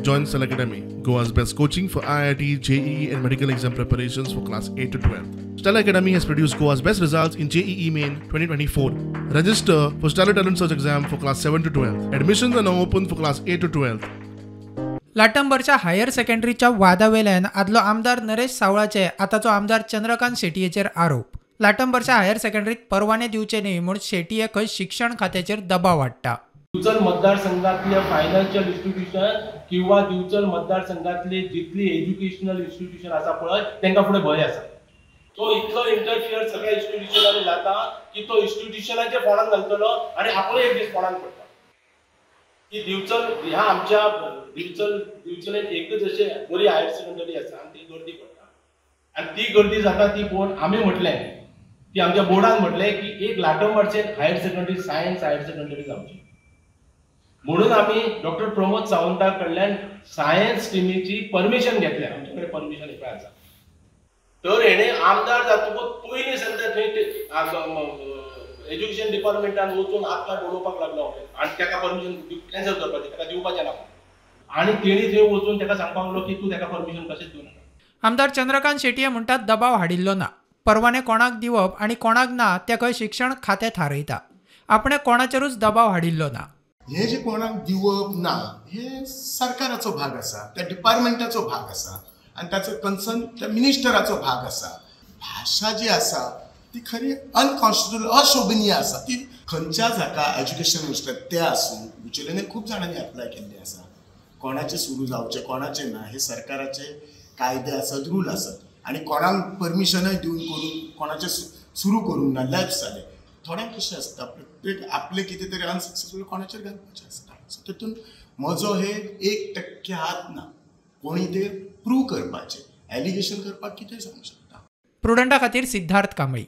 Join Stellar Academy, Goa's best coaching for IIT, JEE and medical exam preparations for class 8 to 12. Stellar Academy has produced Goa's best results in JEE Main 2024. Register for Stellar Talent Search exam for class 7 to 12. Admissions are now open for class 8 to 12. लाटंबरच्या higher सेकंडरीच्या वादावेल्यान आदलो आमदार नरेश सावळाचे आतांचो आमदार चंद्रकांत शेटयेचेर आरोप. लाटंबरच्या higher सेकंडरीत परवाने दिवचे न्ही म्हूण शेटये खंय शिक्षण खात्याचेर दबाव हाडटा. दिवचल मतदारसंघातले फायनान्शियल इन्स्टिट्यूशन किंवा दिवचल मतदारसंघातले जितली एज्युकेशनल इन्स्टिट्यूशन आसा पळय तांकां फुडें भंय आसा. तो इतलो इंटरफियर सगळ्या इन्स्टिट्यूशनांनी जाता की तो इन्स्टिट्यूशनाच्या फोंडान घालतलो आनी आपलो एक दीस फोंडान पडटा. की दिवचल ह्या आमच्या दिवचलेन एकच अशें बरी हायर सेकंडरी आसा आनी ती गर्दी पडटा आनी ती गर्दी जाता ती पळोवन आमी म्हटलें की आमच्या बोर्डान म्हटलें की एक लाटंबरचें higher secondary science higher secondary जावची म्हणून आमी डॉक्टर प्रमोद सावंता कडल्यान सायन्स टिमीची परमिशन घेतल्या. आमचे कडेन परमिशन एक आसा. तर हेणे आमदार जातकूच पयलीं सांगता थंय एज्युकेशन डिपार्टमेंटान वचून हात पांय बडोवपाक लागलो आनी ताका परमिशन कॅन्सल करपाचें, ताका दिवपाचें ना. आनी तेणी थंय वचून ताका सांगपाक लागलो की तूं ताका परमिशन कशेंच दिवं नाका. आमदार चंद्रकांत शेटये म्हणटात दबाव हाडिल्लो ना. परवाने कोणाक दिवप आनी कोणाक ना तें खंय शिक्षण खातें थारयता. आपणें कोणाचेरूच दबाव हाडिल्लो ना. हे जे कोणाक दिवप ना हे सरकाराचो भाग आसा, त्या डिपार्टमेंटाचो भाग आसा आनी ताचो कन्सर्न त्या मिनिस्टराचो भाग आसा. भाशा जी आसा ती खरी अनकॉन्स्टिट्युशनल, अशोभनीय आसा. ती खंयच्याच हाका एज्युकेशन मिनिस्टर ते आसूं, दिवचलेने खूब जाणांनी एप्लाय केल्ले आसा. कोणाचें सुरू जावचें कोणाचें ना हे सरकाराचे कायदे आसत, रूल आसत आनी कोणाक परमिशनय दिवन करून कोणाचें सुरू करूंक ना, लॅप्स जालें. थोड्यांक कशें आसता प्रत्येक आपलें कितें तरी अनसक्सेसफूल कोणाचेर घालपाचें आसता. सो तितून म्हजो हे 1% हात ना. कोणी ते प्रूव करपाचें, एलिगेशन करपाक कितें सांगूंक शकता. प्रुडंटा खातीर सिद्धार्थ कांबळी.